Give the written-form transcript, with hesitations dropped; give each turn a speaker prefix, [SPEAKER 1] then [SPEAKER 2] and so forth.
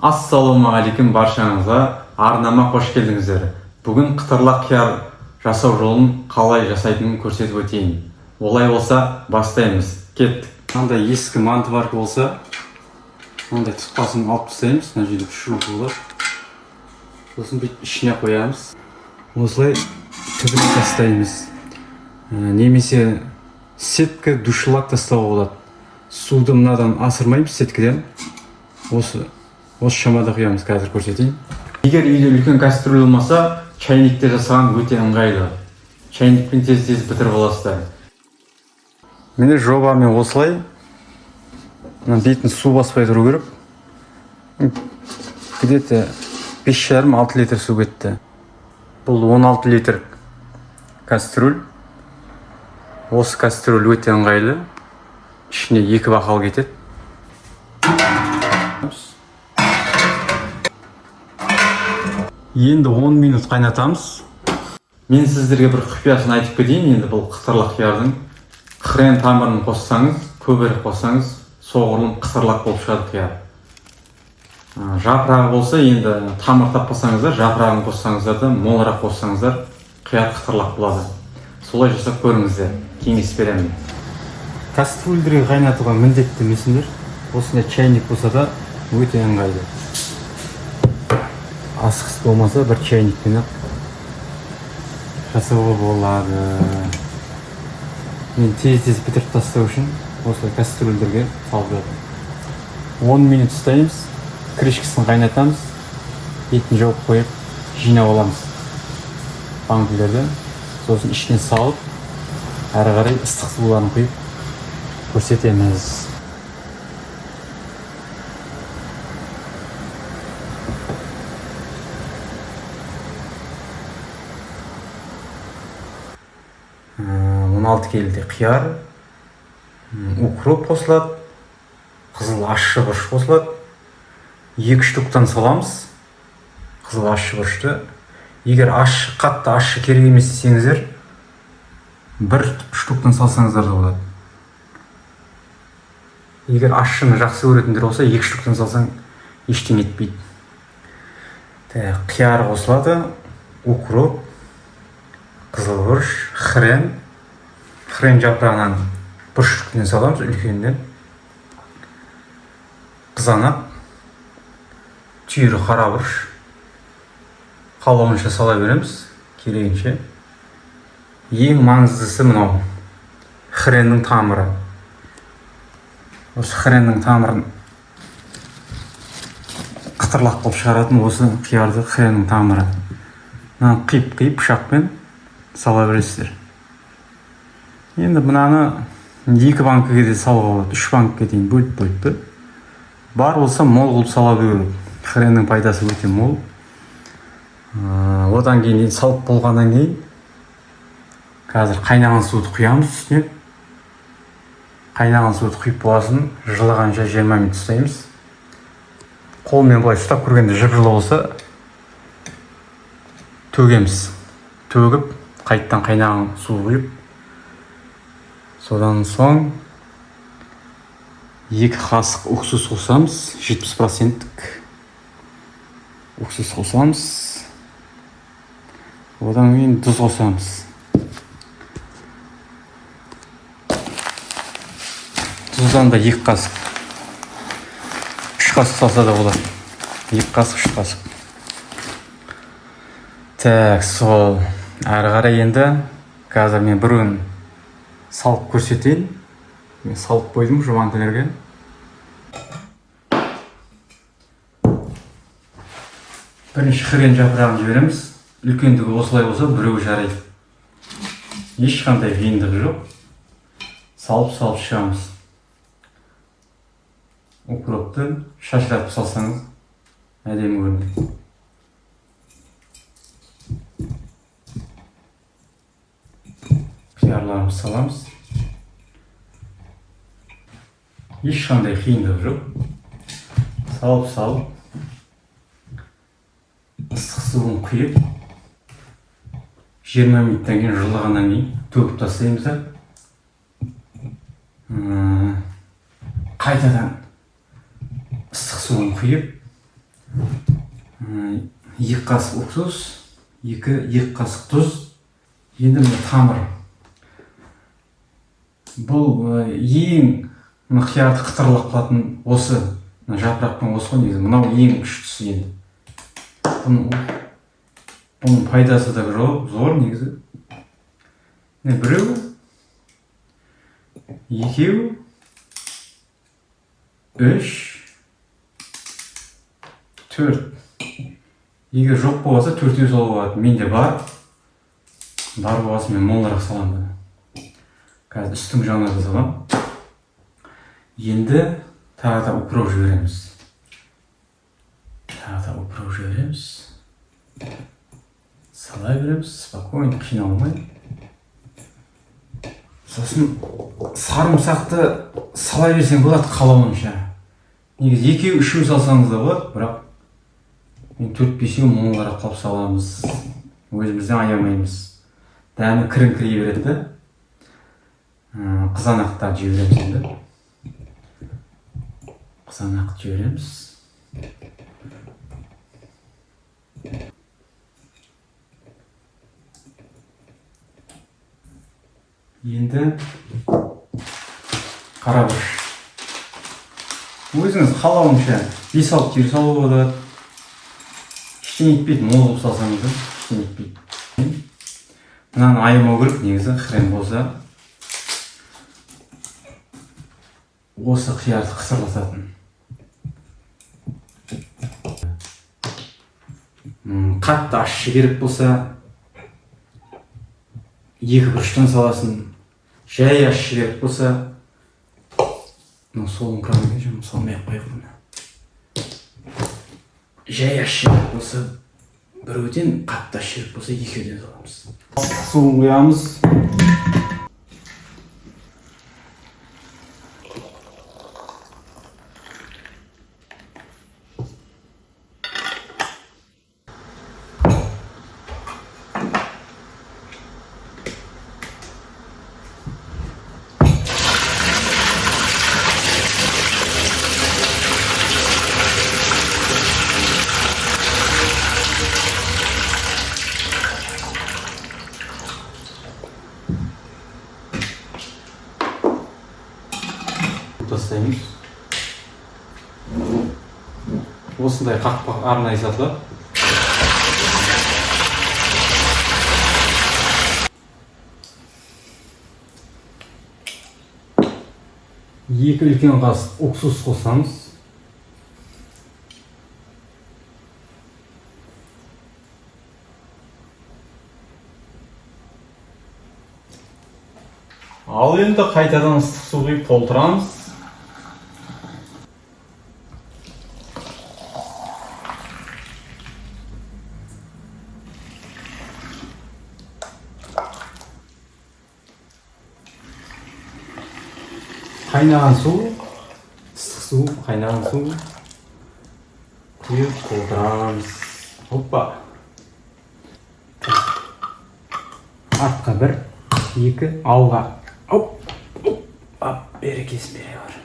[SPEAKER 1] Ассалаумағалейкум баршаңызға, арнама қош келдіңіздер. Бүгін қытырлақ қияр жасау жолын қалай жасайтынын көрсетіп өтейін. Олай болса, бастаймыз. Кеттік. Мынандай ескі мантоварка болса, мынандай тұтқасын алып тастаймыз. Мына жерде шуруп болады. Сосын бүйтіп ішіне қоямыз. Осылай түбіне тастаймыз. Немесе сетка, дуршлаг тастауға болады. Суды мынадан асырмаймыз, сеткіден. Осы шамада құямыз, қазір көрсетейін. Егер үйде үлкен кастрюль болмаса, чайникте жасаған өте ыңғайлы. Чайникпен тез-тез бітіріп аласыздар. Міне, жобамен осылай. Мына бетін су баспай тұру керек. Где-то 5,5-6 литр су кетті. Бұл 16 литр кастрюль. Осы кастрюль өте ыңғайлы. Ішіне екі бақал кетеді. Енді 10 минут қайнатамыз. Мен сіздерге бір құпиясын айтып кетейін. Енді бұл қытырлақ қиярдың хрен тамырын қоссаңыз, көбірек қоссаңыз, соғұрлым қытырлақ болып шығады қияр. Жапырағы болса, енді тамыр таппасаңыздар, жапырағын қоссаңыздар да, молырақ қоссаңыздар, қияр қытырлақ болады. Солай жасап көріңіздер, кеңес беремін. Кастрюльдерге қайнатуға міндетті емессіңдер. Осындай чайник болса да өте ыңғайлы. Асығыс болмаса, бір чайникпен ақ жасауға болады. Мен тез-тез бітіріп тастау үшін осылай кастрюльдерге салып жатырмын. 10 минут ұстаймыз, крышкасын қайнатамыз, бетін жауып қойып, жинап аламыз банкілерді. Сосын ішіне салып, әрі қарай ыстық суларын құйып көрсетеміз. 16 келіде қияр, укроп қосылады, қызыл ащы бұрыш қосылады. Екі штуктан саламыз қызыл ащы бұрышты. Егер ащы, қатты ащы керек емес десеңіздер, бір штуктан салсаңыздар да болады. Егер ащыны жақсы көретіндер болса, екі штуктан салсаң, ештеңе етпейді. Так, қияр қосылады, укроп, қызыл бұрыш, хрен. Хрен жапырағынан бір штуктен саламыз, үлкенінен. Қызанақ, түйір қара бұрыш, қалауынша сала береміз, керегінше. Ең маңыздысы мынау хреннің тамыры. Осы хреннің тамырын қытырлақ қылып шығаратын осы қиярды хреннің тамыры. Мынаны қиып-қиып пышақпен сала бересіздер. Енді мынаны екі банкіге де салуға болады, үш банкіге дейін бөліп-бөліп те. Бар болса, мол қылып сала беру керек. Хреннің пайдасы өте мол. Одан кейін, енді салып болғаннан кейін, қазір қайнаған суды құямыз үстіне. Қайнаған суды құйып болғасын, жылығанша 20 минут ұстаймыз. Қолмен былай ұстап көргенде жып-жылы болса, төгеміз. Төгіп, қайтадан қайнаған су құйып, содан соң екі қасық уксус қосамыз, 70 проценттік уксус қосамыз. Одан кейін тұз қосамыз. Тұздан да екі қасық, үш қасық салса да болады. Екі қасық, үш қасық. Так, сол әрі қарай енді қазір мен біреуін салып көрсетейін. Мен салып қойдым уже банкілерге. Бірінші хрен жапырағын жібереміз. Үлкендігі осылай болса, біреуі жарайды. Ешқандай қиындығы жоқ. Салып-салып шығамыз. Укропты шашыратып салсаңыз, әдемі көрінеді. Қиярларымызды саламыз. Ешқандай қиындығы жоқ. Салып-салып, ыстық суын құйып, 20 минуттан кейін, жылығаннан кейін төгіп тастаймыз да, қайтадан ыстық суын құйып. 2 қасық уксус, 2 қасық тұз. Енді мына тамыр. Бұл ең мына қиярды қытырлап қылатын осы мына жапырақпен осы ғой негізі. Мынау ең күштісі енді. Бұның пайдасы да зор негізі. Міне біреу, екеу, үш, төрт. Егер жоқ болса төртеу салуға болады. Менде бар. Бар болса мен молырақ саламын бұны. Қазір үстіңгі жағына да саламын. Енді тағы да укроп жібереміз. Тағы да укроп жібереміз. Сала береміз, спокойно, қиналмай. Сосын сарымсақты сала берсең болады қалауынша. Негізі екеу, үшеу салсаңыз да болады, бірақ мен төрт-бесеу молырақ қылып саламыз. Өзімізден аямаймыз. Дәмі кіріңкірей береді да. Қызанақтарды жібереміз енді. Қызанақты жібереміз. Енді қара бұрыш. Өзіңіз қалауынша 5-6 түйір салуға болады. Ештеңе етпейді, мол қылып салсаңыз да ештеңе етпейді. Мынаны аямау керек негізі, хрен болса. Осы қиярды қысырлататын. Қатты ащы керек болса, 2 бұрыштан саласың. Жай ащы керек болса, мынау солын қырады екен, жаңа салмай ақ қояйық бұны. Жай ащы керек болса, біреуден, қатты ащы керек болса, екеуден саламыз. Суын құямыз. Тастаймыз. Осындай қақпақ арнайы сатылады. 2 үлкен қасық уксус қосамыз. Ал енді қайтадан ыстық су құйып толтырамыз. Қайнаған су, ыстық су, қайнаған су құйып толтырамыз. Опа. Артқа 1, 2, алға. Оп, оп, ап, берекесін бере бер.